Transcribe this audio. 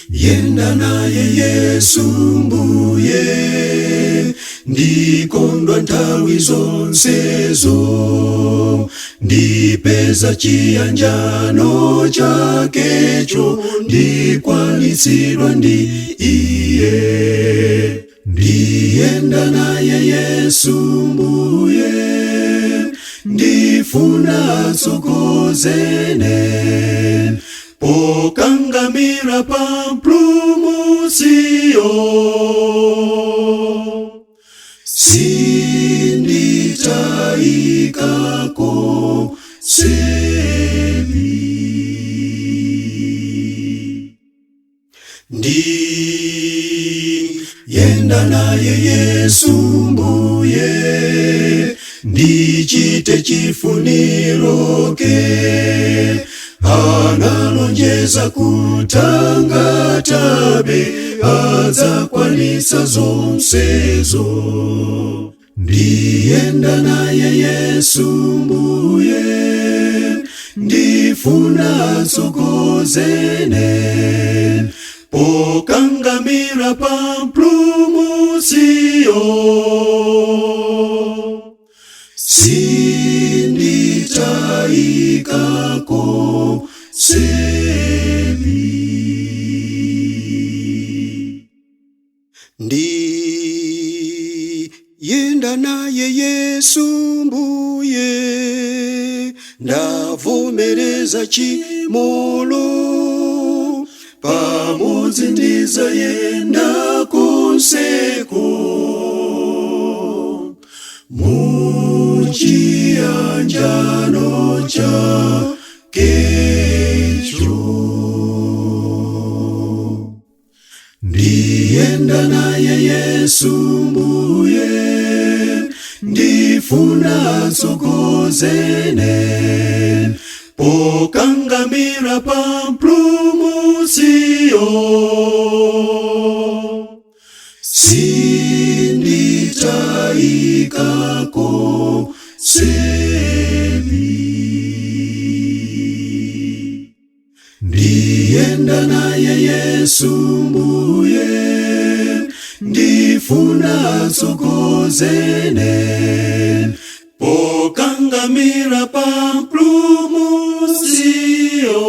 Ndiyenda naye Yesu Mbuye, ndikondwa nthawi zonsezo, ndipeza chiyanjano chakecho, ndikwanitsidwa ndi iye. Ndiyenda naye Yesu Mbuye, ndifuna atsogozene, pokangamira pa Mpulumutsiyo. Sinditayikako sebi. Ndiyenda naye Yesu Mbuye, ndichite chifuniro ke. Analonjeza kutangatabe, adzakwanitsa zonsezo. Ndiyenda naye Yesu Mbuye, ndifuna atsogozene, pokangamira pa Mpulumutsiyo. Sinditayikako sebi. Ndiyenda naye Yesu Mbuye, ndavomereza chimolo, pamodzi ndizayenda konseko, muchiyanjano chakecho. Ndiyenda naye Yesu Mbuye, ndifuna atsogozene, pokangamira pa Mpulumutsiyo. Sinditayikako sebi. Ndiyenda naye Yesu Mbuye, ndifuna atsogozene, pokangamira pa Mpulumutsiyo.